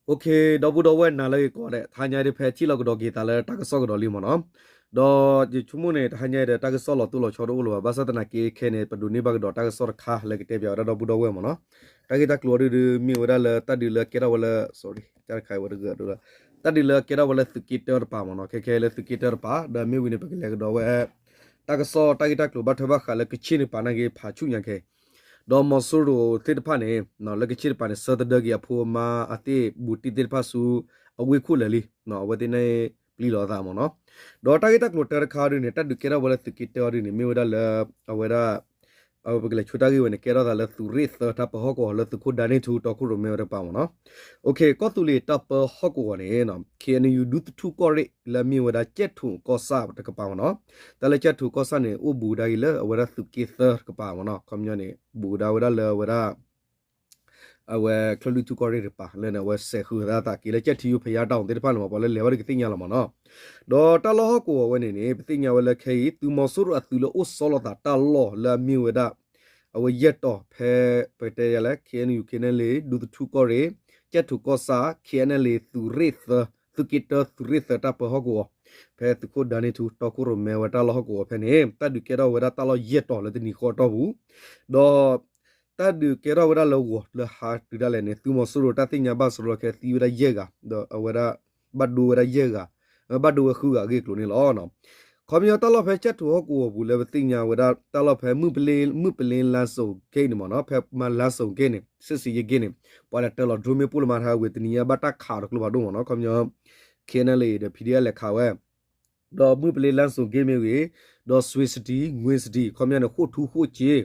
ဒီပုၢ်ဒီဝဲၢ်နၤလၢဂ့ၤကိးဂၤဒဲး, တဟါညါဒ်ဖဲထံၣ်လိာ်ကဒီးက့ၤသးလၢတၢ်ကစီၣ်ကဒီးလံမ့ၢ်နီၤ, ဒီးယဆိကမိၣ်န့ၣ် တဟါညါဒီးတၢ်ကစီၣ်လီၤတိၢ်လီၤဆီတအိၣ်လၢၤဘၣ်, ဘၣ်ဆၣ်သနာ်က့ခဲန့ၣ် ပဒိးန့ၢ်ဘၣ်ကဒီးတၢ်ကစီၣ်တခါလၢကတဲပၠးဝဲဒၣ်ဒီပုၢ်ဒီဝဲၢ်မ့ၢ်နီၤ, တၢ်ဂ့ၢ်တၢ်ကျိၤအီၤဒုးဒုး မ့ၢ်ဝဲဒၣ်လၢတၢ်ဒုးလၢကဲထီၣ်ဝဲလၢ sorry တၢ်တခါအံၤဝဲတဂ့ၤဒိလၢ တၢ်ဒုးလၢကဲထီၣ်ဝဲလၢသုးက့တၢတပၤမ့ၢ်နီၤ, ခဲခဲလၢသုးက့တၢတပၤ ဒီးမ့ၢ်ဝံၤန့ၣ် ပကလဲၤကဒီးဝဲ တၢ်ကစီၣ်တၢ်ဂ့ၢ်တၢ်ကျိၤဘၣ်ထွဲဘၣ်ဃးလၢကခ့ၣ်န့ၣ်ပာ်နာ်က့ၤဖးဆူၣ်ညါခဲအံၤ, ဒီးမီၤစိရိၤသ့ၣ်တဖၣ်န့ၣ် လၢကခ့ၣ်တပၤန့ၣ် ဆၢသဒၢက့ၤအဖိအမါအသ့ၣ်ဘူးတံၢ်သ့ၣ်တဖၣ်ဆူ အဝ့ၢ်ခိၣ်လၢာ်လံ, အဝဲသ့ၣ်န့ၣ်ပျံၤလီၤအသးမ့ၢ်နီၤ, ဒီးတၢ်ဂ့ၢ်တၢ်ကျိၤတၢတခါအီၤဒုးန့ၣ် တၢ်ဒုးကဲထီၣ်ဝဲလၢသုးက့တၢအီၤဒုးန့ၣ် မ့ၢ်ဝဲဒၣ်လၢ အဝဲဒၣ် ပကလဲၤဆူတၢ်ဂ့ၢ်ဝဲန့ၣ် ကဲထီၣ်သးလၢသုးရ့ၣ်သၢတၢ်ပၢဟီၣ်ကဝီၤလၢသုးခိၣ်ဒၤန့ၣ်ထူတီခိၣ်ရိၣ်မဲဝဲတကပၤမ့ၢ်နီၤ, ကီၢ်သူလ့ၤတၢ်ပၢဟီၣ်ကဝီၤန့ၣ် ခ့ၣ်အဲၣ်ယူၣ် ဒူသထူၣ်ကီၢ်ရ့ၣ်လၢအမ့ၢ်ဝဲဒၣ်ကၠဲၣ်ထိၣ်ကီၢ်ဆၣ်တကပၤမ့ၢ်နီၤ, တၢ်လၢကၠဲၣ်ထိၣ်ကီၢ်ဆၣ်န့ၣ် အိၣ်ဘူးကဒါက့ၤလၢအဝဲဒၣ်သုးက့သၢတကပၤမ့ၢ်နီၤ, ခီပညီန့ၣ် ဘူးကဒါဝဲဒၣ်လၢအဝဲဒၣ် အဝဲချၢၣ်လွံၢ်ထူၣ်ကီၢ်ရ့ၣ်တကပၤ လၢန့ၣ်အဝဲစဲးဃုာ်သးသးက့ၤလၢကၠဲၣ်ထံယိဖဲယါတၢ်အိၣ်သ့ၣ်တဖၣ်န့ၣ်မ့ၢ် ပှၤလၢလဲၤဘၣ်ဒီးကသ့ၣ်ညါလီၤမ့ၢ်နီၤ, ဒီးတၢ်လီၢ်ဟီၣ်ကဝီၤဝဲန့ၣ်န့ၣ် ပသ့ၣ်ညါဝဲလၢခဲအံၤ သုးမီၤစိရိၤအသုးလၢအိၣ်ဆီလီၤသးတၢ်လီၢ်လၢအမ့ၢ်ဝဲဒၣ် အဝဲယဲၢ်တီၤဖဲ ပကတဲယၤလဲၣ် ခ့ၣ်အဲၣ်ယူၣ် ခ့ၣ်အဲၣ်ယူၣ် ဒူသထူၣ်ကီၢ်ရ့ၣ် ကၠဲၣ်ထိၣ်ကီၢ်ဆၣ် ခ့ၣ်အဲၣ်ယူၣ် သုးရ့ၣ်သၢ သုးက့တၢသုးရ့ၣ်သၢတၢ်ပၢဟီၣ်ကဝီၤ ဖဲသုးခိၣ်ဒၤန့ၣ်ထူတီခိၣ်ရိၣ်မဲဝဲတၢ်လီၢ်ဟီၣ်ကဝီၤဖဲန့ၣ် တၢ်ဒုးကဲထီၣ်ဝဲဒၣ်တၢ်လီၢ်ယဲၢ်တီၤလၢတနံၤဃီအတီၢ်ပူၤ, ဒီး တၢ်ဒုးကဲထီၣ်ဝဲဒၣ်လၢဂီၤလၢဟါတုၤဒၣ်လဲာ်န့ၣ် သုးမီၤစိရိၤတၢ်သ့ၣ်ညါဘၣ်စရီလၢခဲသံဝဲဒၣ်ယဲၢ်ဂၤ ဒီးအဝဲဒၣ် ဘၣ်ဒိဝဲဒၣ်ယဲၢ်ဂၤ ဘၣ်ဒိဝဲဃုဂၤအဂ့ၢ်အကျိၤန့ၣ်လီၤ. ခီပညီတၢ်လီၢ်ဖဲကၠဲၣ်ထိၣ်ဟီၣ်ကဝီၤပူၤလၢပသ့ၣ်ညါဝဲဒၣ်တၢ်လီၢ်ဖဲ မုၢ်ပလ့ မုၢ်ပလ့လါစိၤဂ့ၢ်န့ၣ်မ့ၢ်နီၤ ဖဲမၤလါစိၤဂ့ၢ်န့ၣ် စစ်ဆင်ရေးဂ့ၢ်န့ၣ် ပှၤလဲၤတၢလီၤ drone မ့ၣ်ပိၢ်လၢမၤတၢ်ဝံၤတနံၤညါဘၣ်တၢ်ခးအီၤတကျိဖးဒိၣ်မ့ၢ်နီၤ ခီပညီ ခ့ၣ်အဲၣ်ယူၣ် ဒီး ဖံးဒံၣ်အဲၣ် လဲၤခးဝဲ ဒီးမုၢ်ပလ့လါစိၤဂ့ၢ်မ့ၢ်ဂ့ၤ, ဒီး စွ့ၣ်စတံ ငွ့ၣ်စတံ ခီပညီန့ၣ် ဃိၣ်ထူဃိၣ်စ့,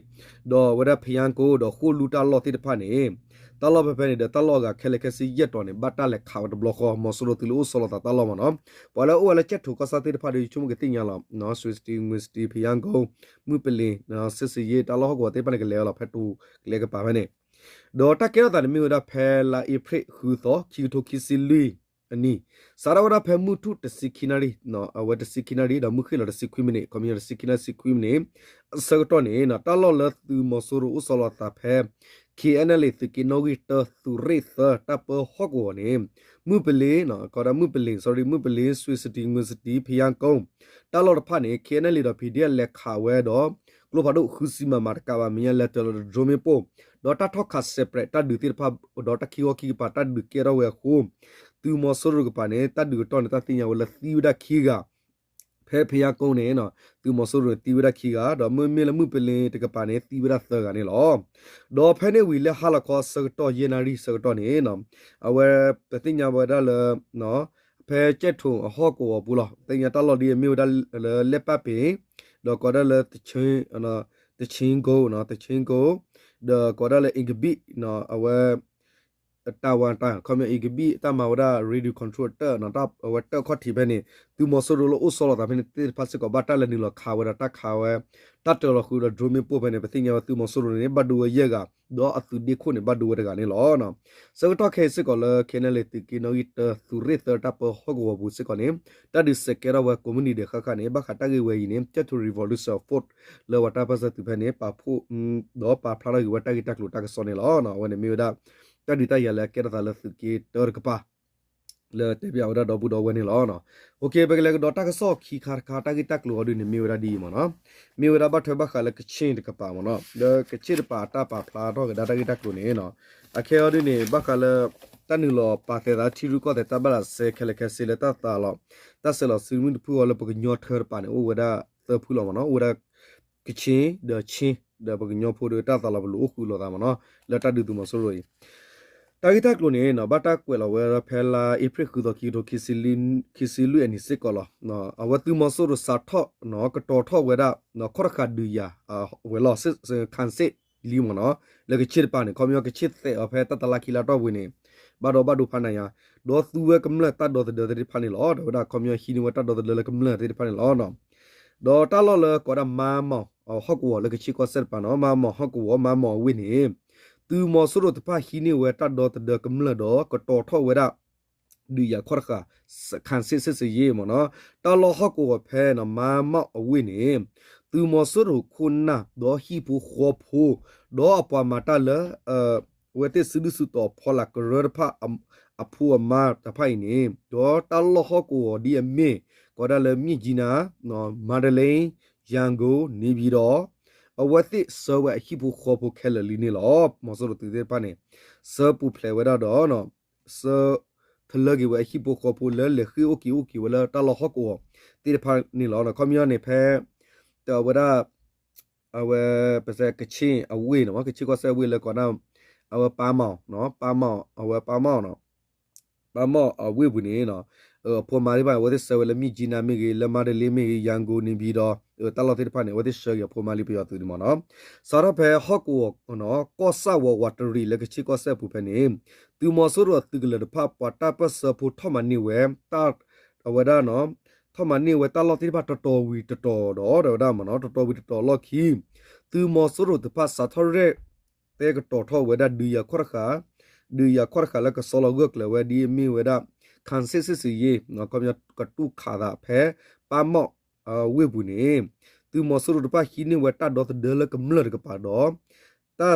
ဒီးအဝဲဒၣ်ဖယါကိၣ် ဒီးဃိၣ်လူၢ်တၢ်လီၢ်သ့ၣ်တဖၣ်န့ၣ် တၢ်လီၢ်ဖဲဖဲန့ၣ်ဒီး တၢ်လီၢ်အဂၤခဲလၢာ်ခဲဆ့ယဲၢ်တီၤန့ၣ် ဘၣ်တၢ်လဲၤခးဝဲတဘျီဃီ မီၤစိရိၤသုးလၢအိၣ်ဆီလီၤသးတၢ်လီၢ်မ့ၢ်နီၤ, ပှၤလၢအိၣ်ဝဲလၢကၠဲၣ်ထိၣ်ကီၢ်ဆၣ်သ့ၣ်တဖၣ်ဒီး ယဆိကမိၣ်ကသ့ၣ်ညါလီၤ, စွ့ၣ်စတံ ငွ့ၣ်စတံ ဖယါကိၣ် မုၢ်ပလ့ စစ်ဆင်ရေး တၢ်လီၢ်ဟီၣ်ကဝီၤသ့ၣ်တဖၣ်န့ၣ် ကလဲၤဝဲလီၤ ဖဲတိၤကျဲကပၤဖဲန့ၣ် ဒီးတၢ်ကဲထီၣ်သးန့ၣ်မ့ၢ်ဝဲဒၣ်ဖဲလါအ့ဖြ့ၣ်ဃုသီ ခံကထိခံဆံလွံၢ်အနံၣ်, စးထီၣ်ဝဲဒၣ်ဖဲမုၢ်ထူၣ်တဆံခံနၣ်ရံၣ်, အဝဲတဆံခံနၣ်ရံၣ် ဒီးမုၢ်ဃ့ၢ်လီၤတဆံခွံမံးနံး, ခီပညီတဆံခံနၣ်ရံၣ်တဆံခွံမံးနံး, အဆၢကတီၢ်န့ၣ် တၢ်လီၢ်လၢသုးမီၤစိရိၤအိၣ်ဆီလီၤသးဖဲ ခ့ၣ်အဲၣ်ယူၣ် သုးက့နီၣ်ဂံၢ်တၢ သုးရ့ၣ်သၢ တၢ်ပၢဟီၣ်ကဝီၤန့ၣ် မုၢ်ပလ့ ကီးဒၣ်မုၢ်ပလ့ sorry မုၢ်ပလ့ စွ့ၣ်စတံ ငွ့ၣ်စတံ ဖယါကိၣ် တၢ်လီၢ်တဖၣ်န့ၣ် ခ့ၣ်အဲၣ်ယူၣ် ဒီး ဖံးဒံၣ်အဲၣ် လဲၤခးဝဲဒီး ကျိဖးဒိၣ်ဃုဆံ မမ တကးဘၣ် မဲာ်ညါလဲၤတၢလီၤ drone မ့ၣ်ပိၢ်, ဒီးတၢ်ထီၣ်ခးစဲးပြဲးတၢ်ဒုးသ့ၣ်တဖၣ် ဒီးတၢ်ခံခီခံကပၤတၢ်ဒုးကဲထီၣ်ဝဲအဃိ သုးမီၤစိရိၤတကပၤန့ၣ် တၢ်ဒုးကတီၢ်န့ၣ် တၢ်သ့ၣ်ညါဝဲလၢသံဝဲဒၣ်ခံဂၤ ဖဲဖယါကိၣ်န့ၣ် သုးမီၤစိရိၤန့ၣ်သံဝဲဒၣ်ခံဂၤ ဒီးမ့မ့ၢ်လၢမုၢ်ပလ့တကပၤန့ၣ် သံဝဲဒၣ်သၢဂၤန့ၣ်လီၤ. ဒီးဖဲန့ၣ်ဝံၤလၢဟါလီၤခီအဆၢကတီၢ် ယဲၢ်နၣ်ရံၣ်ဆၢကတီၢ်န့ၣ် အဝဲ ပသ့ၣ်ညါဝဲဒၣ်လၢ ဖဲကၠဲၣ်ထိၣ်အဟီၣ်ကဝီၤပူၤလီၤ. သ့ၣ်ညါတၢ်လီၢ်ဒ်အမ့ၢ်ဝဲဒၣ်လၢလဲၣ်ပၣ်ပ့ၤ ဒီးကီးဒၣ်လၢ တဆ့ကိၣ် တဆ့ကိၣ် ဒီးကီးဒၣ်လၢ အ့ကဘံၣ် အဝဲ တၢ်ဝါတၢ် ခီပညီ အ့ကဘံၣ် တၢ်မၤဝဲဒၣ် radio control တၢ် အဝဲတၢ်ခီၣ်ထံးဖဲန့ၣ် သုးမီၤစိရိၤလၢအိၣ်ဆီလီၤသးဖဲန့ၣ်သ့ၣ်တဖၣ်စ့ၢ်ကီး ဘၣ်တၢ်လဲၤနုာ်လီၤခးဝဲဒီးတၢ်ခးဝဲ တၢ်တၢလီၤဃုာ်ဒီး drone မ့ၣ်ပိၢ်ဖဲန့ၣ် ပသ့ၣ်ညါဝဲသုးမီၤစိရိၤန့ၣ် ဘၣ်ဒိဝဲယဲၢ်ဂၤ ဒီးအသုးဒ့ခိၣ်န့ၣ် ဘၣ်ဒိဝဲတဂၤန့ၣ်လီၤ. ဆၢကတီၢ်ခဲအံၤစ့ၢ်ကီးလၢ ခ့ၣ်အဲၣ်ယူၣ် သုးက့နီၣ်ဂံၢ်တၢ သုးရ့ၣ်သၢတၢ်ပၢဟီၣ်ကဝီၤပူၤစ့ၢ်ကီးန့ၣ် တၢ်ဒုးစဲးကဲထီၣ်ဝဲကိးမုၢ်နံၤဒဲးဃၣ်ဃၣ်န့ၣ် ဘၣ်ဃးတၢ်ဂ့ၢ်ဝဲအံၤန့ၣ် ကၠဲၣ်ထိၣ် Revolution Force လၢပှၤတၢ်ပၢၢ်ဆၢသုးဖဲန့ၣ် ပာ်ဖှိၣ် ဒီးပာ်ဖျါထီၣ်က့ၤဝဲတၢ်ဂ့ၢ်တၢ်ကျိၤတၢ်ကစီၣ်န့ၣ်လီၤ. အဝဲန့ၣ်မ့ၢ်ဝဲဒၣ် တၢ်ဒုးတၢ်ယၤလၢအကဲထီၣ်သးလၢသုးက့တၢတကပၤ လၢတဲပၠးဝဲဒၣ်ဒီပုၢ်ဒီဝဲၢ်န့ၣ်လီၤ. ပကလဲၤကဒီးတၢ်ကစီၣ်ခံခါတခါ တၢ်ဂ့ၢ်တၢ်ကျိၤအီၤဒုးန့ၣ် မ့ၢ်ဝဲဒၣ်ဒ်အံၤမ့ၢ်နီၤ, မ့ၢ်ဝဲဒၣ်ဘၣ်ထွဲဘၣ်ဃးလၢကခ့ၣ်တကပၤမ့ၢ်နီၤ, လၢကခ့ၣ်တကပၤအတၢ်ပာ်ဖျါထီၣ်ကဒါတၢ်ဂ့ၢ်တၢ်ကျိၤန့ၣ် အခဲအံၤဒုးန့ၣ် ဘၣ်ဃးလၢ တၢ်နုာ်လီၤပာ်သဲးသးထံရူၢ်ကီၢ်သဲးတၢ်ဘၣ်ဒၣ်စဲခဲလၢာ်ခဲဆ့လၢတၢ်သးလီၤ တၢ်ဆဲးလီၤစုမုၢ်တဖုအီၤလၢပကညီထၢတပၤန့ၣ် အိၣ်ဝဲဒၣ်သၢဖုလီၤမ့ၢ်နီၤ, အိၣ်ဝဲဒၣ် ကခ့ၣ် ဒီးခ့ၣ် ဒီးပကညီဖိဒီးတၢ်သးလီၤပလိာ်အိၣ်ဃုာ်လိာ်သးမ့ၢ်နီၤ, လၢတၢ်ဒုးသုးမီၤစိရိၤအံၤ တၢ်ဂ့ၢ်တၢ်ကျိၤန့ၣ် ဘၣ်တၢ်ကွဲးလီၤဝဲဖဲလါအ့ဖြ့ၣ်ဃုသီ ခံကထိခံဆံလွံၢ်အနံၤစ့ၢ်ကီးလီၤ. အဝဲသုးမီၤစိရိၤစးထီၣ် ကတီၤထီၣ်ဝဲဒၣ် ခီၣ်တဃာ်ဒုးယၤ ဝဲၤလီၢ် ခၢၣ်စ့ၣ်လံမ့ၢ်နီၤ, လၢကခ့ၣ်တပၤန့ၣ် ခီပညီကခ့ၣ်သဲးအီၤဖဲတၢ်တလါခံလါတီၢ်ပူၤန့ၣ် ဘၣ်ဒီးဘၣ်ဒိဖးနးယါ, ဒီးသူဝဲကမျၢၢ်တၢ်ဒီသဒၢသ့ၣ်တဖၣ်န့ၣ်လီၤ. ဒီးဝဲဒၣ်ခီပညီဟံးန့ၢ်ဝဲတၢ်ဒီသဒၢလၢကမျၢၢ်သ့ၣ်တဖၣ်န့ၣ်လီၤ. ဒီးတၢ်လီၢ်လၢကိးဒၣ်မါမီၢ်ဟီၣ်ကဝီၤလၢကခ့ၣ်ကီၢ်စဲၣ်တပၤနီၤ, မါမီၢ်ဟီၣ်ကဝီၤ မါမီၢ်အဝ့ၢ်န့ၣ် သုးမီၤစိရိၤတဖၣ်ဟံးန့ၢ်ဝဲတၢ်ဒီသဒၢကမျၢၢ်ဒီးကတီၤထီၣ်ဝဲဒၣ် ဒုးယၤခီၣ်တဃာ် ခၢၣ်စ့ၣ် စစ်ဆင်ရေး မ့ၢ်နီၤ, တၢ်လီၢ်ဟီၣ်ကဝီၤဖဲ မါမီၢ်အဝ့ၢ်န့ၣ် သုးမီၤစိရိၤခိၣ်နၢ် ဒီးဟံၣ်ဖိဃီဖိ ဒီးအပှၤမၤတၢ်လၢ အဝဲသ့ၣ်စုဒုၣ်စုတီၤဖီလာ်ကရၢတဖၣ် အဖိအမါတဖၣ်အံၤန့ၣ် ဒီးတၢ်လီၢ်ဟီၣ်ကဝီၤဒ်အမ့ၢ် ကိးဒၣ်လၢ မြစ်ကြီးနား, မန္တလေး, ရန်ကုန်, နေပြည်တော် အဝဲသ့ၣ်ဆှၢဝဲအဟံၣ်ဖိဃီဖိခဲလၢာ်လံန့ၣ်လီၤ. မီၤစိရိၤသုးသ့ၣ်တဖၣ်န့ၣ် ဆှၢပူၤဖျဲးဝဲဒၣ်ဒီး ဆှၢ ထလၢက့ၤဝဲအဟံၣ်ဖိဃီဖိလၢလဲၤဃ့ၢ်အိၣ်က့ၤအိၣ်က့ၤဝဲလၢတၢ်လီၢ်ဟီၣ်ကဝီၤသ့ၣ်တဖၣ်န့ၣ်လီၤ. ခီပညီန့ၣ်ဖဲ တဝဲဒၣ် အဝဲ ပစဲကခ့ၣ်အဝ့ၢ်နီၤ, ကခ့ၣ်ကီၢ်စဲၣ်အဝ့ၢ်လၢကိးဒၣ် အဝဲပၢ်မီၣ်နီၤ, ပၢ်မီၣ် အဝဲပၢ်မီၣ်နီၤ, ပၢ်မီၣ်အဝ့ၢ်ပူၤန့ၣ် အဖိမါသ့ၣ်တဖၣ်န့ၣ် အဝဲသ့ၣ်ဆှၢဝဲလၢ မြစ်ကြီးနား မ့ၢ်ဂ့ၤ, လၢ မန္တလေး မ့ၢ်ဂ့ၤ, ရန်ကုန် နေပြည်တော် တၢ်လီၢ်သ့ၣ်တဖၣ်န့ၣ် အဝဲသ့ၣ်ဆှၢက့ၤအဖိမါလံပယီၤသုးန့ၣ်မ့ၢ်နီၤ. စးထီၣ်ဖဲဟီၣ်ကဝီၤ ကီၢ်ဆၣ်ဝီၤဝးတရံးလၢကခ့ၣ်ကီၢ်စဲၣ်အပူၤဖဲန့ၣ် သုးမီၤစိရိၤအသုးကလၢၤတဖၣ် ပှၤတၢ်ပၢၢ်ဆၢဖိထီၣ်မၤန့ၢ်ဝဲ အဝဲဒၣ် ထီၣ်မၤန့ၢ်ဝဲတၢ်လီၢ်သ့ၣ်တဖၣ်တတီၤဝံၤတတီၤဒီး တဝဲဒၣ်မ့ၢ်နီၤ, တတီၤဝံၤတတီၤလီၢ်ခံ သုးမီၤစိရိၤတဖၣ် စးထီၣ်ရဲၣ်သဲကတီၤထီၣ်ဝဲဒၣ်ဒုးယၤခီၣ်တဃာ်, ဒုးယၤခီၣ်တဃာ်လၢကဆီလီၤဂၢၢ်ကျၢၤဝဲဒ်အမ့ၢ်ဝဲဒၣ် ခၣ်စ့ၣ်စ့ၣ်စ့ၣ်ယ့ၣ် ခီပညီကတူၢ်ခးသးဖဲ ပၢ်မီၣ်အဝ့ၢ်ပူၤန့ၣ် သုးမီၤစိရိၤတဖၣ်ဟံးန့ၢ်ဝဲတၢ်ဒီသဒၢလၢကမျၢၢ်တကပၤဒီး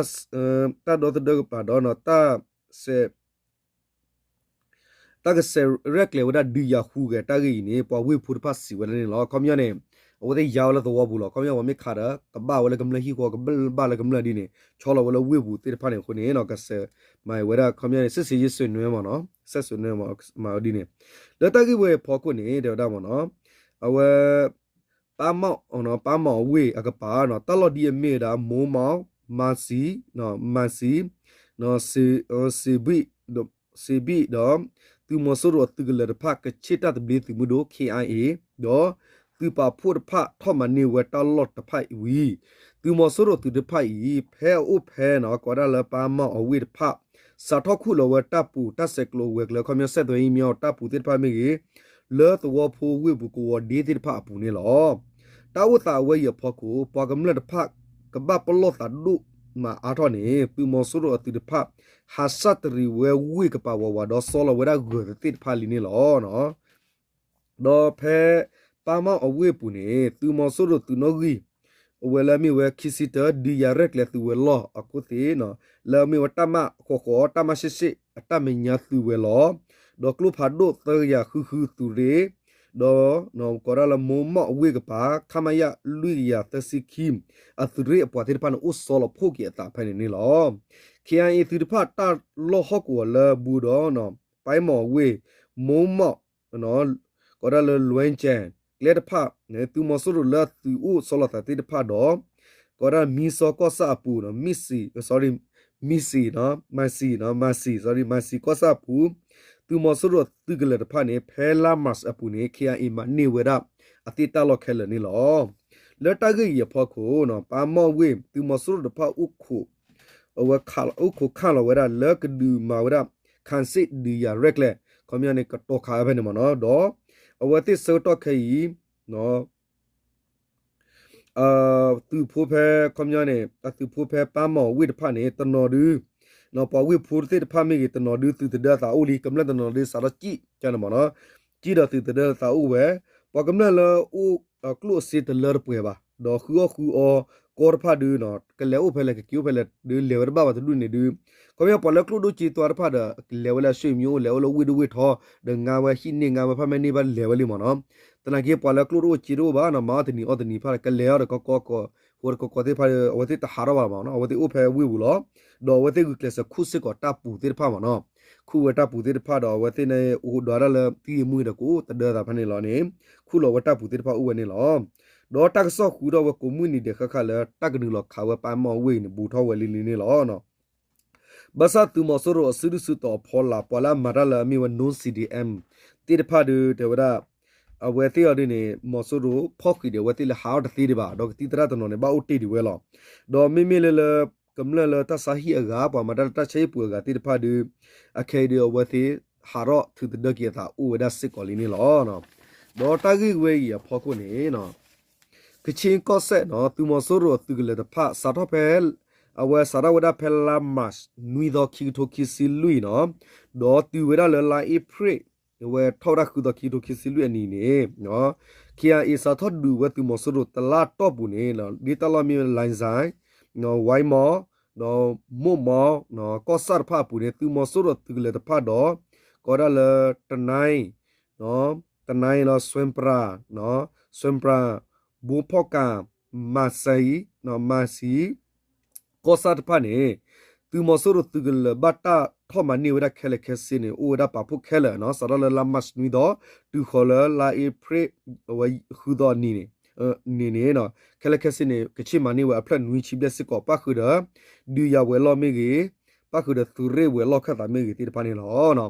တၢ်ဒီသဒၢကပၤဒီး တၢ် တၢ်ကဆဲးရဲၣ်ကျဲၤဝဲဒၣ်ဒုးယၤဟူးဂဲၤတၢ်ဂ့ၢ်အံၤန့ၣ် ပှၤဝ့ၢ်ဖိတဖၣ်စံးဝဲဒၣ်န့ၣ်လီၤ. ခီပညီန့ၣ် အဝဲသ့ၣ်ယါဝဲလၢသဝီပူၤလီၤ. ခီပညီပှၤမ့ၢ်ခးဒီး ကဘၣ်ဝဲလၢကမျၢၢ်ဟံၣ်ဃီ ကဘၣ်လၢကမျၢၢ်ဒ်န့ၣ် ဆီလီၤဝဲလၢဝ့ၢ်ပူၤသ့ၣ်တဖၣ်န့ၣ်အဃိန့ၣ် ကဆဲးမၤဝဲဒၣ် ခီပညီန့ၣ် စ့ၣ်စ့ၣ်ယ့ၣ်စွဲးနွဲမ့ၢ်နီၤ, စ့ၣ်စွဲးနွဲမ့ၢ် မၤဝဲဒ်န့ၣ် လၢတၢ်ဂ့ၢ်ဝဲအဖီခိၣ်န့ၣ် တဲဝဲဒၣ်မ့ၢ်နီၤ အဝဲ ပၢ်မီၣ် ပၢ်မီၣ်အဝ့ၢ်အကပၤ တၢ်လီၢ်ဒ်အမ့ၢ်ဝဲဒၣ် မိၢ်မီၣ်, မၤစံ, မၤစံ, စ့ဘံၣ်, စ့ဘံၣ်ဒီး သုးမီၤစိရိၤအသုးကလၢၤတဖၣ် ကခ့ၣ်တၢ်သဘျ့သုးမုၢ်ဒိၣ် ခ့ၣ်အါအ့ၣ် ဒီး သုးပာ်ဖှိၣ်တဖၣ်ထီၣ်မၤန့ၢ်ဝဲတၢ်လီၢ်တဖၣ်အံၤဝံၤ သုးမီၤစိရိၤသုးတဖၣ်အံၤ ဖဲအအိၣ်ဖဲနီၤ ကိးဒၣ်လၢပၢ်မီၣ်အဝ့ၢ်တဖၣ် စးထီၣ်ခူၣ်လီၤဝဲတၢ်ပူၤ တၢ်ဆဲးကျိးဝဲၤကျၢၤ ခီပညီ စဲးသွဲးအံၤမ့ၢ်အီၤ တၢ်ပူၤသ့ၣ်တဖၣ်မ့ၢ်ဂ့ၤ လၢသဝီဖိဝ့ၢ်ပူၤကဝီၤဒ့သ့ၣ်တဖၣ်အပူၤန့ၣ်လီၤ. တၢ်အိၣ်သးအဝဲအံၤအဖီခိၣ် ပှၤကမျၢၢ်တဖၣ် ကဘၣ်ပလီၢ်သးဒိၣ်မးအါထီၣ်န့ၣ် သုးမီၤစိရိၤအသုးတဖၣ် ဟးဆၣ်တရံးဝဲဝ့ၢ်ကပၤဝးဝးဒီး ဆီလီၤဝဲဒၣ်ဂၢၤသ့ၣ်တဖၣ်လံန့ၣ်လီၤ. ဒီးဖဲ ပၢ်မီၣ်အဝ့ၢ်ပူၤန့ၣ် သုးမီၤစိရိၤသုးနီၣ်ဂံၢ် အဝဲလၢအမ့ၢ်ဝဲခံဆံတၢ ဒုးယၤရဲၣ်ကျဲၤသုးဝဲၤလီၢ်အခိၣ်သ့ၣ် လၢအမ့ၢ်ဝဲတၢ်မၣ်ဃီဃီ တၢ်မၣ်ရှ့ၣ်ရှ့ၣ် အတၢ်မဲာ်ညါသုးဝဲၤလီၢ် ဒီးကျိဖးဒိၣ်သၢကယၤဃုဃုသုးရ့ၣ် ဒီး ကိးဒၣ်လၢမိၢ်မီၣ်အဝ့ၢ်ကပၤ ခမရ လွံၢ်ကယၤသၢဆံခံ အသုးရ့ၣ်အပှၤသ့ၣ်တဖၣ်န့ၣ် အိၣ်ဆီလီၤဖှိၣ်က့ၤအသးဖဲန့ၣ်န့ၣ်လီၤ. ခ့ၣ်အါအ့ၣ်သုးတဖၣ်တၢ်လီၢ်ဟီၣ်ကဝီၤလၢဘူးဒီး ပၢ်မီၣ်အဝ့ၢ် မိၢ်မီၣ် ကိးဒၣ်လၢလွဲကၠဲၣ် ကျဲတဖၣ်န့ၣ် သုးမီၤစိရိၤလၢအသုးအိၣ်ဆီလီၤသးသ့ၣ်တဖၣ်ဒီး ကိးဒၣ်မံစီကီၢ်ဆၣ်အပူၤ မံစံ sorry မံစံ မံစံ မံစံ sorry မံစံကီၢ်ဆၣ်အပူၤ သုးမီၤစိရိၤသုးကလၢၤတဖၣ်န့ၣ် ဖဲလါမၢ်ၡးအပူၤန့ၣ် ခ့ၣ်အါအ့ၣ်မၤန့ၢ်ဝဲဒၣ် အသ့ၣ်တၢ်လီၢ်ခဲလၢာ်န့ၣ်လီၤ. လၢတၢ်ဂ့ၢ်အံၤအဖီခိၣ် ပၢ်မီၣ်ဝ့ၢ် သုးမီၤစိရိၤတဖၣ်အိၣ်ခိး အဝဲအိၣ်ခိးခၣ်လီၤဝဲဒၣ်လၢကဒုးမၤဝဲဒၣ် ခၣ်စ့ၣ်ဒုးယၤရဲၣ်ကျဲၤ ခီပညီန့ၣ် ကတီၤခးဝဲဖဲန့ၣ်မ့ၢ်နီၤ ဒီး အဝဲသ့ၣ်ဆၢကတီၢ်ခဲအံၤ သုးဖိဖဲ ခီပညီန့ၣ် အသုးဖိဖဲပၢ်မီၣ်ဝ့ၢ်တဖၣ်န့ၣ် တနီၤဒု ပှၤဝ့ၢ်ဖိသ့ၣ်တဖၣ်မ့ၢ်ဂ့ၤ တနီၤဒုသုးသဒၢအသးအိၣ်လံ ကမျၢၢ်တနီၤဒုစးထီၣ်စံၣ်ကန့ၣ်မ့ၢ်နီၤ စံၣ်ဒီးသုးသဒၢအသးအိၣ်ဝဲ ပှၤကမျၢၢ်လၢအိၣ်ကျိၣ်အစ့တလၢတပှဲၤဘၣ် ဒီးဃုအီၣ်ဃုအီကီတဖၣ်ဒု ကလဲၤအိၣ်ဖဲလဲၣ် ကက့ၤအိၣ်ဖဲလဲၣ်ဒု လဲၤဝဲတဘၣ်ဘၣ်တဒူၣ်န့ၣ်ဒု ခီပညီပှၤလၢကျိၣ်ဒိၣ်စ့သွါတဖၣ်ဒီး ကလဲၤဝဲလၢအဆွေမျိုးအိၣ် လဲၤအိၣ်လၢဝ့ၢ်ဒိၣ်ဝ့ၢ်ထီ ဒီးငါဝဲဟံၣ်န့ၢ်ငါဝဲဖၣ်မ့ၢ်န့ၢ်ဘၣ်လဲၤဝဲလံမ့ၢ်နီၤ သနာ်က့ပှၤလၢကျိၣ်တအိၣ်စ့တအိၣ်ဘၣ်နီၤ မၤအီၣ်တနံၤအီၣ်တနံၤဖၣ် ကလဲၤအီၣ်ဒီးကီကီကီ ဟိဒီးကီကီသ့ၣ်တဖၣ်ဒီး အဝဲသ့ၣ်တဟးထီၣ်ဘၣ်မ့ၢ်နီၤ အဝဲသ့ၣ်အိၣ်ဖဲဝ့ၢ်ပူၤလီၤ ဒီးအဝဲသ့ၣ်ဂုာ်ကျဲးစၢးခူၣ်စ့ၢ်ကီးတၢ်ပူၤသ့ၣ်တဖၣ်မ့ၢ်နီၤ ခူၣ်ဝဲတၢ်ပူၤသ့ၣ်တဖၣ်ဒီး အဝဲသ့ၣ်န့ၣ် အိၣ်ဒွးဒၣ်လၢသံအမုၢ်ဒီးကအိၣ်သဒၢသးဖဲန့ၣ်လီၤန့ၣ် ခူၣ်လီၤဝဲတၢ်ပူၤသ့ၣ်တဖၣ်အိၣ်ဝဲန့ၣ်လီၤ ဒီးတၢ်ကစီၣ်ဃုထီၣ်ဝဲကိးမုၢ်နံၤဒဲးဃၣ်ဃၣ်လၢ တၢ်ကနုာ်လီၤခးဝဲပၢ်မီၣ်ဝ့ၢ်န့ၣ် ဘူးထီၣ်ဝဲလံလံန့ၣ်လီၤ ဘၣ်ဆၣ်သုးမီၤစိရိၤအစုဒုၣ်စုတီၤအဖီလာ် ပှၤလၢအမၤတၢ်လၢအမ့ၢ်ဝဲ known C D M သ့ၣ်တဖၣ်ဒု တဲဝဲဒၣ် အဝဲသ့ၣ်အီၤဒုန့ၣ် မီၤစိရိၤဖီၣ်ဃံးဒီးအဝဲသ့ၣ်လၢဟးထီၣ်တသ့ဒံးဘၣ် ဒီးကသံၣ်သရၣ်တနီၤန့ၣ် ဘၣ်အိၣ်တ့ၢ်ဒံးဝဲလီၤ. ဒီးမ့မ့ၢ်လၢလၢ ကမျၢၢ်လၢတၢ်ဆါဟံၣ်အဂၤ ပှၤမၤတၢ်လၢတၢ်ဆါဟံၣ်ပူၤအဂၤသ့ၣ်တဖၣ်ဒု အခဲအံၤဒု အဝဲသ့ၣ်ဟးထီၣ်ထုးသဒၢက့ၤအသးအိၣ်ဝဲဒၣ်စ့ၢ်ကီးလံန့ၣ်လီၤ. ဒီးတၢ်ဂ့ၢ်ဝဲအံၤအဖီခိၣ်န့ၣ် ကခ့ၣ်ကီၢ်စဲၣ်နီၤ သုးမီၤစိရိၤအသုးကလၢၤတဖၣ် စးထီၣ်ဖဲ အဝဲစးထီၣ်ဝဲဒၣ်ဖဲလါမၢ်ၡး နွံသီ ခံကထိခံဆံလွံၢ်နီၤ ဒီးတုၤဝဲဒၣ်လၢလါအ့ဖြ့ၣ် အဝဲထီၣ်ဝဲဒၣ်ဃုသီ ခံကထိခံဆံလွံၢ်အနံၤန့ၣ် ခ့ၣ်အါအ့ၣ် စးထီၣ်ဒုးဝဲသုးမီၤစိရိၤတလါတီၢ်ပူၤန့ၣ် ဒ်တၢ်လီၢ်မ့ၢ်ဝဲ လိုင်ဇာ, ဝဲမီၢ် ဒီးမိၢ်မီ ကီၢ်ဆၣ်တဖၣ်အပူၤန့ၣ် သုးမီၤစိရိၤသုးကလၢၤတဖၣ်ဒီး ကိးဒၣ်လၢ တန တနလီၤ စွဲပရာ စွဲပရာ ဘိဖီၣ်ကၣ် မၤစံ မၤစံ ကီၢ်ဆၣ်တဖၣ်န့ၣ် သုးမီၤစိရိၤသုးကလၢၤဘၣ်တၢ်ထီၣ်မၤန့ၢ်ဝဲဒၣ်ခဲလၢာ်ခဲဆ့န့ၣ် အိၣ်ဝဲဒၣ်ပာ်ဖှိၣ်ခဲလၢာ်နီၤ စးထီၣ်လၢလါမၢ်ၡးနွံသီ တုၤဃီၤလၢလါအ့ဖြ့ၣ် အဝဲဃုသီအနံၤန့ၣ် န့ၣ်န့ၣ် ခဲလၢာ်ခဲဆ့န့ၣ် ကဆ့ၣ်မၤန့ၢ်ဝဲအဖျၢၣ်နွံဆံဘျဲၣ်စ့ၢ်ကီး ပၣ်ဃုာ်ဒီး ဒုးယၤဝဲၤလီၢ်မ့ၢ်ဂ့ၤ ပၣ်ဃုာ်ဒီးသုးရ့ၣ်ဝဲၤလီၢ်ခၢၣ်သးမ့ၢ်ဂ့ၤသ့ၣ်တဖၣ်န့ၣ်လီၤ.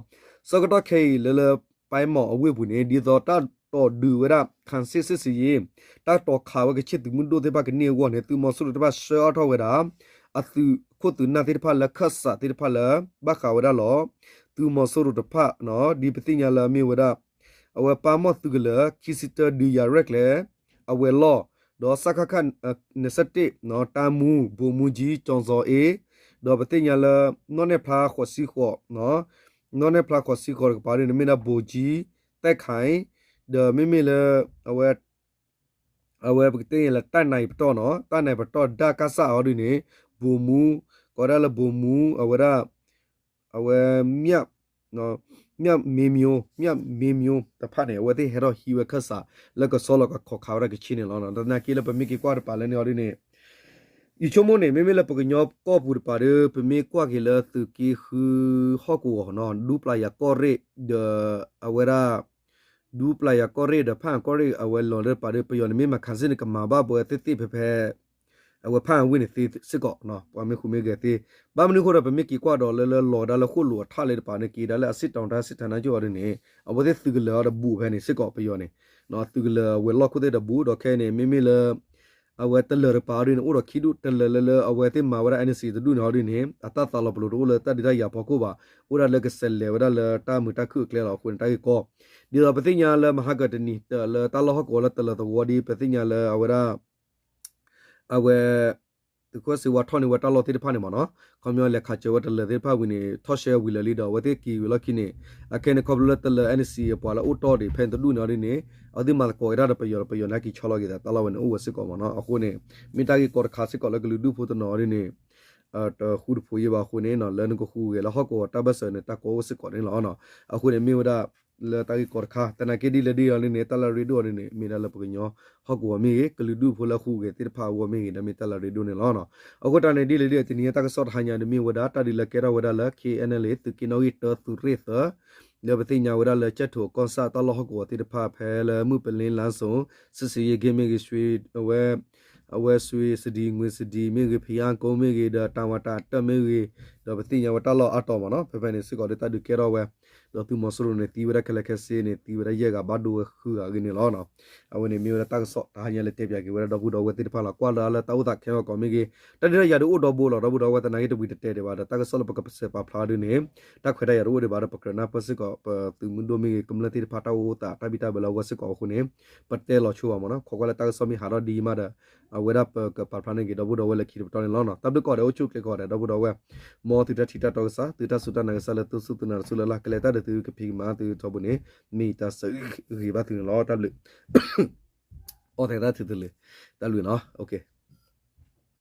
ဆၢကတီၢ်ခဲအံၤလၢလၢ ပၢ်မီၤအဝ့ၢ်ပူၤန့ၣ် ဒ်သိးတၢ်တိာ်ဒုးဝဲဒၣ် ခးစ့ၣ်စ့ၣ်စ့ၣ် တၢ်တိာ်ခးဝဲကဆ့ၣ်သုးမုၢ်ဒိၣ်သ့ၣ်တဖၣ်ကန့ၢ်အဂီၢ်န့ၣ် သုးမီၤစိရိၤတဖၣ်ဆှၢအါထီၣ်ဝဲဒၣ် အသုးခိၣ်သုးနၢ်သ့ၣ်တဖၣ်လၢခၢၣ်စးသ့ၣ်တဖၣ်လၢ ဘၣ်ဃးဝဲဒၣ်လီၤ. သုးမီၤစိရိၤတဖၣ် ဒ်ပသ့ၣ်ညါလၢအမ့ၢ်ဝဲဒၣ် အဝဲပၢ်မီၤသုးကလၢၤ ခံဆံတၢ ဒုးယၤရဲၣ်ကျဲၤ အဝဲၤလီၢ် ဒီး စကခ နစက်တ့ၣ် တၢ်မူ ဗိုလ်မှူးကြီး ကျော်ဇော်အေး ဒီးပသ့ၣ်ညါလၢ နီၣ်နဲၣ်ဖျါဃိးဆံဃိး နီၣ်နဲၣ်ဖျါဃိးဆံဃိးတကပၤဒ်န့ၣ် မ့ၢ်ဒၣ် ဗိုလ်ကြီး သဲခိုင် ဒီးမ့မ့ၢ်လၢ အဝဲ အဝဲပကတဲလၢ တၢ်နံၤပတီၢ်နီၤ တၢ်နံၤပတီၢ် ဒၣ်ကစၢ်အီၤဒ်န့ၣ် ဗိုလ်မှူး ကိးဒၣ်လၢ ဗိုလ်မှူး အဝဲဒၣ် အဝဲ မြတ် မြတ်မင်းမျိုး မြတ်မင်းမျိုး တဖၣ်န့ၣ် အဝဲသ့ၣ်ဟဲထီၣ်ဟံးဝဲခၢၣ်စး လၢကဆီလီၤကခီးခးဝဲဒၣ်ကဆ့ၣ်န့ၣ်လီၤ. သနာ်က့လၢပမ့ၢ်က့ၤကွၢ်တပၤလၢန့ၣ်အီၤဒ်န့ၣ် ယဆိကမိၣ်န့ၣ် မ့မ့ၢ်လၢပကညီကီၢ်ပူၤတပၤဒီး ပမ့ၢ်ကွၢ်က့ၤလၢသုးက့ဃုဟီၣ်ကဝီၤနီၤ ဒူပျၤယၤကီၢ်ရ့ၣ် ဒီးအဝဲဒၣ် ဒူပျၤယၤကီၢ်ရ့ၣ်ဒီး ဖၣ်အၣ်ကီၢ်ရ့ၣ် အဝဲလီၤလၢတပၤဒီး ပယီၤန့ၣ်မ့ၢ်မၤခးစ့ၣ်န့ၣ် ကမၤဘၣ်ပဝဲသ့ၣ်သ့ၣ်ဖဲဖဲ အဝဲဖၣ်အၣ်ဝ့ၢ်န့ၣ်သ့စ့ၢ်ကီး ပှၤမ့ၢ်ဃူမ့ၢ်ဂဲၤသ့ ဘၣ်မနုၤအဃိဒီး ပမ့ၢ်က့ၤကွၢ်ဒီးလၢလၢလီၤဒၣ်လၢဃိၣ်လိာ်အထးလၢတပၤန့ၣ် က့ၤဒၣ်လၢအစ့ၣ်တီၤ တၢ်စ့ၣ်တၢ်နါကၠိအီၤဒ်န့ၣ် အဝဲသ့ၣ်သုးကလၢၤအီၤဒီးဘူးဖဲန့ၣ်စ့ၢ်ကီး ပယီၤန့ၣ် သုးကလၢၤဝဲၤလီၢ်ခိၣ်သ့ၣ်ဒီးဘူးဒီးခဲအံၤန့ၣ် မ့မ့ၢ်လၢ အဝဲတလၢၤတပၤအီၤဒ်န့ၣ် အိၣ်ဒီးခံဒူၣ် တလၢၤလၢလၢအဝဲသ့ၣ်မၤဝဲဒၣ် NCA တဒူၣ်န့ၣ်အီၤဒ်န့ၣ် အတၢ်သးလီၤပလိာ်တအိၣ်လၢတၢ်ဒုးတၢ်ယၤဖီခိၣ်ဘၣ် အိၣ်ဒၣ်လၢကဆဲးလဲၤဝဲဒၣ်လၢတၢ်မုာ်တၢ်ခုၣ်အကျဲလီၤ. အဃိန့ၣ် တၢ်ဂ့ၢ်ကီ ဒ်သိးပသ့ၣ်ညါလၢမဟါကတနံၤ တၢ်လၢဟီၣ်ကဝီၤလၢတလၢၤသဝီဒ် ပသ့ၣ်ညါလၢအဝဲဒၣ် အဝဲ သုးခိၣ်စ့ဝါထီၣ်န့ၢ်ဝဲတၢ်လီၢ်သ့ၣ်တဖၣ်န့ၣ်မ့ၢ်နီၤ ခီပညီလဲၤခးစၢၤဝဲတလၢၤသ့ၣ်တဖၣ်ဝံၤန့ၣ် ထီၣ်ရှဲဝံၤလၢာ်လံဒီး အဝဲသ့ၣ်က့ၤဝံၤလီၢ်ခံန့ၣ် အခဲန့ၣ်ခီဖျိလၢတလၢၤ NCA အပှၤလၢအိၣ်တီၢ်ဒံးဖဲန့ၣ်တဒူၣ်န့ၣ်အီၤဒ်န့ၣ် အဝဲသ့ၣ်မၤသကိးက့ၤတၢ်ဒီးပယီၤဒီး ပယီၤန့ၣ်က့ၤဆီလီၤက့ၤသးတၢ်လီၢ်ဝဲန့ၣ် အိၣ်ဝဲစ့ၢ်ကီးမ့ၢ်နီၤ. အဃိန့ၣ် မ့ၢ်တၢ်ဂ့ၢ်ကီတခါစ့ၢ်ကီးလၢကလုာ်ဒူၣ်ဖိတနီၤအီၤဒ်န့ၣ် တဃူတဖိးယံာ်ဘၣ်အဃိန့ၣ် လၢနကဃူဂဲၤလၢဟီၣ်ကဝီၤတၢ်ဘၢၣ်စၢၤန့ၣ် တၢ်ကီအိၣ်စ့ၢ်ကီးန့ၣ်လီၤ. အဃိန့ၣ်မ့ၢ်ဝဲဒၣ် လၢတၢ်ဂ့ၢ်ကီတခါ သနာ်က့ဒ်လဲၣ်ဒ်အီၤဒ်န့ၣ် တၢ်လၢအရ့ဒိၣ်အီၤဒ်န့ၣ် မ့ၢ်ဒၣ်လၢပကညီဟီၣ်ကဝီၤမ့ၢ်ဂ့ၤ ကလုာ်ဒူၣ်ဖိလၢအဃူဂဲၤသ့ၣ်တဖၣ်အဂီၢ်မ့ၢ်ဂ့ၤ ဒီးမ့ၢ်တၢ်လၢအရ့ဒိၣ်န့ၣ်လီၤ. အဃိတၢ်န့ၣ်ဒ်လဲၣ်ဒ်အီၤ တနံၤအံၤတၢ်ကစီၣ်တဟါညါဒ်မ့ၢ်ဝဲဒၣ် တၢ်ဒုးလၢကဲထီၣ်ဝဲဒၣ်လၢ KNLA သုးက့နီၣ်ဂံၢ်တၢ သုးရ့ၣ်သၢ ဒီးပသ့ၣ်ညါဝဲဒၣ်လၢ ကၠဲၣ်ထိးကီၢ်ဆၣ်တၢ်လီၢ်ဟီၣ်ကဝီၤသ့ၣ်တဖၣ်ဖဲလၢ မုၢ်ပလ့လါစိၤ စစ်ဆင်ရေးဂိတ် မ့ၢ်ဂ့ၤ အဝဲ အဝဲ ရွှေစဒံး ငွေစဒံး မ့ၢ်ဂ့ၤ ဘုရားကုန်း မ့ၢ်ဂ့ၤ ဒီးတၢ်ဝါတၢ်တၢၢ်မ့ၢ်ဂ့ၤ ဒီးပသ့ၣ်ညါဝဲတၢ်လီၢ်အါတီၤမ့ၢ်နီၤ ဖဲဖဲန့ၣ်စ့ၢ်ကီးဒီးတၢ်ဒုးကဲထီၣ်ဝဲ ဒီးသုးမီၤစိရိၤန့ၣ် သံဝဲဒၣ်ခဲလၢာ်ခဲဆ့န့ၣ် သံဝဲဒၣ်ယဲၢ်ဂၤ ဘၣ်ဒိဝဲဃုဂၤအဂ့ၢ်န့ၣ်လီၤ. အဝဲန့ၣ်မ့ၢ်ဝဲဒၣ်တၢ်ကစီၣ်တဟါညါလၢတဲပၠးက့ၤဝဲဒၣ်ဒီပုၢ်ဒီဝဲၢ်သ့ၣ်တဖၣ်လီၤ. ကွၢ်လၢလၢတၢ်အိၣ်သးခဲအံၤကီးမ့ၢ်ဂ့ၤ တၢ်ဒုးတၢ်ယၤဒုးအိၣ်ဒီဘိလီၤ ဒီပုၢ်ဒီဝဲၢ် သနာ်က့တဝံၤတတဲဒံးဘၣ်ဒီး တၢ်ကစီၣ်လၢပကပစဲးပာ်ဖျါဒ်န့ၣ် တၢ်ခွဲးတၢ်ယာ်တအိၣ်ဒံးဘၣ်ဒီး ပကြၢးနၢ်ပၢၢ်စ့ၢ်ကီး ပသုးမုၢ်ဒိၣ်မ့ၢ်ဂ့ၤ ကမျၢၢ်သ့ၣ်တဖၣ်တၢ်အိၣ်သးတၢ်ဘံၣ်တၢ်ဘၢလၢအဂီၢ်စ့ၢ်ကီးအဃိန့ၣ် ပတဲလီၤဆိဘၣ်မ့ၢ်နီၤ ခိးကွၢ်လၢတၢ်ကစီၣ်မ့ၢ်ဟးထီၣ်ဒ်အံၤမးဒီး အဝဲဒၣ်ပကပာ်ဖျါန့ၢ်က့ၤဒီပုၢ်ဒီဝဲၢ်လၢခံတပတီၢ်န့ၣ်လီၤ. တၢ်ဘျုးကိးဂၤဒဲး အိၣ်ဆူၣ်အိၣ်ချ့ကိးဂၤဒဲး ဒီပုၢ်ဒီဝဲၢ် မ်သုတၢ်ထံၣ်တၢ်တီကစၢ် သုတၢ်စူၢ်တၢ်နာ်ကစၢ်လၢသုစူၢ်သုနာ်တစူၢ်လၢ်လၢ် ကလဲၤတၢ်ဒီးသုကဖံးကမၤသုထီဘိန့ၣ် မ့ၢ်ယတၢ်ဆၢဂ့ၤဘၣ်သုန့ၣ်လီၤ. တၢ်ဘျုး အီၣ်သဲးတၢ်ထုးတလၢ တၢ်ဘျုးနီၤ.